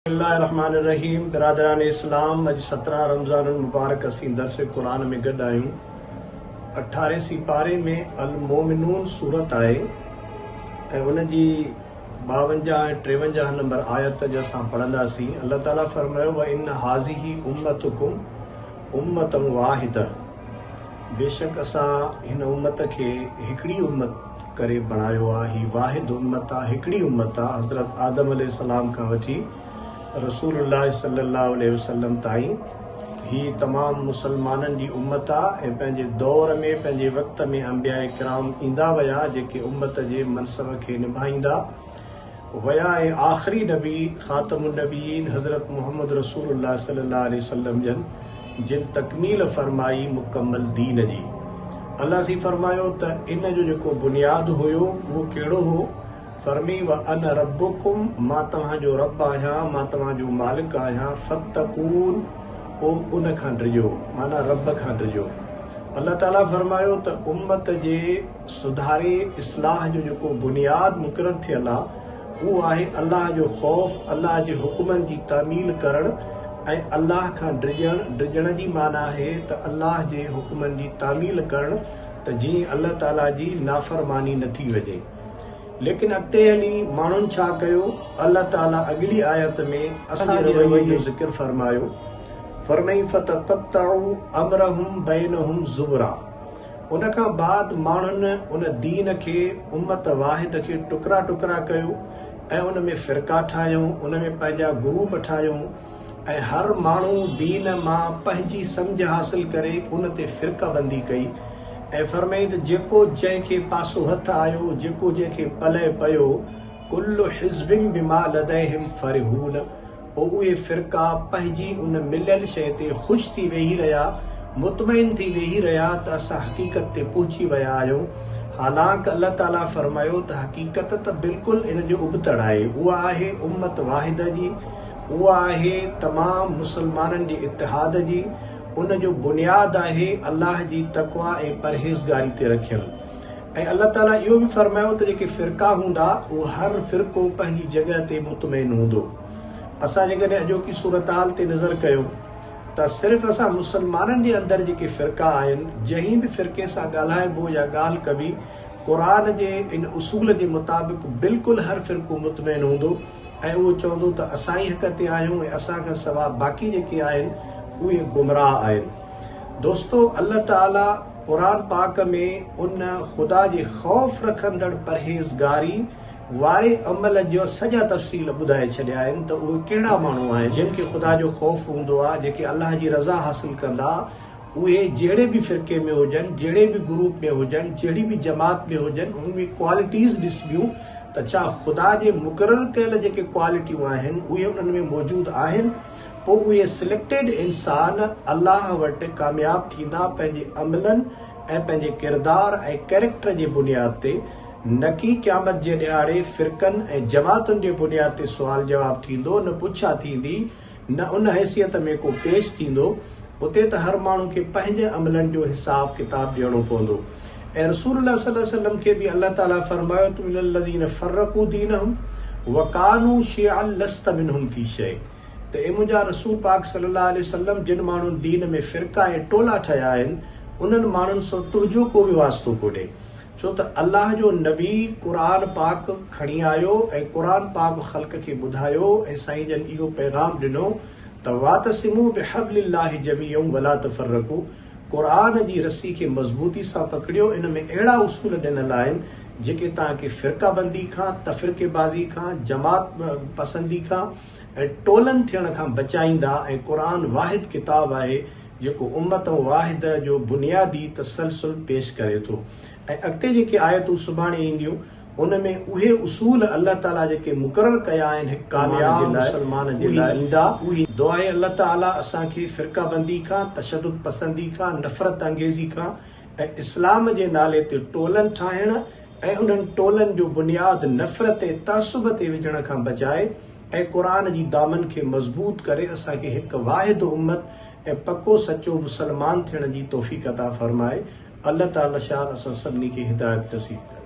بسم الله الرحمٰن الرحيم برادران اسلام اڄ 17 رمضان المبارڪ اسين درس قرآن ۾ گڏ آهيون اٺارهين سيپاري ۾ المومنون سورت آهي ۽ ان جي 52 ۽ 53 نمبر آيت اڄ اسان پڙهنداسين. الله تعالي فرمايو وان هذه امتڪم امة واحده بيشڪ اسان هن امت کي هڪڙي امت ڪري بڻايو آ، هي واحد امت آ، هڪڙي امت آ، حضرت آدم عليه السلام کان وٺي رسول الله صلي الله عليه وسلم تائين هي تمام مسلمانن جي امت آ ۽ پنهنجي دور ۾ پنهنجي وقت ۾ انبياء ڪرام ايندا ويا جيڪي امت جي منصب کي نڀائيندا ويا ۽ آخري نبي خاتم النبيين حضرت محمد رسول الله صلي الله عليه وسلم جن جن تڪميل فرمائي مڪمل دين جي. الله سين فرمايو ته ان جو جيڪو بنياد هيو اهو ڪهڙو هو؟ فرمي وانا ربڪم مان توهان جو رب آهيان مان توهان جو مالڪ آهيان فاتقون پوء ان کان ڊڄو معنيٰ رب کان ڊڄو. الله تعالي فرمايو ته امت جي سڌاري، اصلاح، جو جيڪو بنياد مقرر ٿيل آ، اهو آهي الله جو خوف، الله جي حڪمن جي تعميل ڪرڻ ۽ الله کان ڊڄڻ، ڊڄڻ جي معنيٰ آهي ته الله جي حڪمن جي تعميل ڪرڻ ته جيئن الله تعاليٰ جي نافرماني نه ٿي وڃي. ليڪن اڳتي هلي ماڻهن ڇا ڪيو؟ الله تعاليٰ اڳلي آيت ۾ اسان جي رويي جو ذڪر فرمايو، فرمائين فتقطعوا امرهم بينهم زبرا. ان کان بعد ماڻهن ان دين کي، امت واحد کي ٽڪرا ٽڪرا ڪيو ۽ ان ۾ فرقا ٺاهيائون، ان ۾ پنهنجا گروپ ٺاهيائون ۽ هر ماڻهو دين مان پنهنجي سمجهه حاصل ڪري ان تي فرقه بندي ڪئي ۽ فرمائين ته جيڪو جنهن کي پاسو هٿ آيو، جيڪو جنهن کي پلئه پيو، ڪل حزب بما لديهم فرحون. پوء اهي فرقا پنهنجي ان مليل شيء تي خوش ٿي ويهي رهيا، مطمئن ٿي ويهي رهيا ته اسان حقيقت تي پهچي ويا آهيون، حالانڪ الله تعاليٰ فرمايو ته حقيقت ته بلڪل ان جي ابتڙ آهي، اها آهي امت واحده جي، اها آهي تمام مسلمانن جي اتحاد جي، ان جو بنياد آهي الله جي تقويٰ ۽ پرهيزگاري تي رکيل. ۽ الله تعاليٰ اهو به فرمايو ته جيڪي فرقا هوندا اهو هر فرقو پنهنجي جڳهه تي مطمئن هوندو. اسان جيڪڏهن اڄوڪي صورتحال تي نظر ڪيون ته صرف اسان مسلمانن جي اندر جيڪي فرقا آهن جنهن به فرقي سان ڳالهائبو يا ڳالهه ڪبي قرآن جي ان اصول جي مطابق بلڪل هر فرقو مطمئن هوندو ۽ اهو چوندو ته اسان ئي حق تي آهيون ۽ اسان کان سوا باقي جيڪي آهن اهي گمراهه آهن. دوستو الله تعالي قرآن پاڪ ۾ ان خدا جي خوف رکندڙ پرهيزگاري واري عمل جو سڄا تفصيل ٻڌائي ڇڏيا آهن ته اهي ڪهڙا ماڻهو آهن جن کي خدا جو خوف هوندو آهي جيڪي الله جي رضا حاصل ڪندا اهي جهڙي به فرقي ۾ هجن جهڙي به گروپ ۾ هجن جهڙي به جماعت ۾ هجن انهن ۾ ڪوالٽيز ڏسبيون ته ڇا خدا جي مقرر ڪيل جيڪي ڪوالٽيون آهن اهي انهن ۾ موجود آهن پوء اهي سليڪٽيڊ انسان الله وٽ ڪامياب ٿيندا پنهنجي عملن ۽ پنهنجي ڪردار ۽ ڪيريڪٽر جي بنياد تي نه ڪي قيامت جي ڏهاڙي فرقن ۽ جماعتن جي بنياد تي سوال جواب ٿيندو نه پڇا ٿيندي نه ان حيثيت ۾ ڪو پيش ٿيندو اتي ته هر ماڻهو کي پنهنجي عملن جو حساب ڪتاب ڏيڻو پوندو ۽ رسول الله صلي الله عليه وسلم کي به الله تعالي فرمايو ته من الذين فرقوا دينهم وڪانوا شيعا لست منهم في شيء ته اي منهنجا رسول پاڪ صلي الله عليه وسلم جن ماڻهن دين ۾ فرقا ۽ ٽولا ٺهيا آهن انهن ماڻهن سان تنهنجو ڪو به واسطو ڪونهي ڇو ته الله جو نبي قرآن پاڪ کڻي آيو ۽ قرآن پاڪ خلق کي ٻڌايو ۽ سائين جن اهو پيغام ڏنو ته واعتصموا بحبل الله جميعا ولا تفرقوا قرآن جي رسي کي مضبوطي سان پڪڙيو، ان ۾ اهڙا اصول ڏنل آهن، جيڪي توهان کي فرقه بندي کان، تفرقي بازي کان، جماعت پسندي کان ۽ ٽولن ٿيڻ کان بچائيندا ۽ قرآن واحد ڪتاب آهي، جيڪو امت واحده جو بنيادي تسلسل پيش ڪري ٿو ۽ اڳتي جيڪي آيتون سڀاڻي اينديون، ان ۾ اهي اصول الله تعاليٰ جيڪي مقرر ڪيا آهن هڪ ڪامياب مسلمان جي لاء ايندا. دعا آهي الله تعاليٰ اسان کي فرقه بندي کان، تشدد پسندي کان، نفرت انگيزي کان ۽ اسلام جي نالي تي ٽولن ٺاهڻ ۽ انهن ٽولن جو بنياد نفرت ۽ تعصب تي وجهڻ کان بچائي ۽ قرآن جي دامن کي مضبوط ڪري اسان کي هڪ واحد امت ۽ پڪو سچو مسلمان ٿيڻ جي توفيق عطا فرمائي. الله تعاليٰ شال اسان سڀني کي هدايت نصيب ڪري.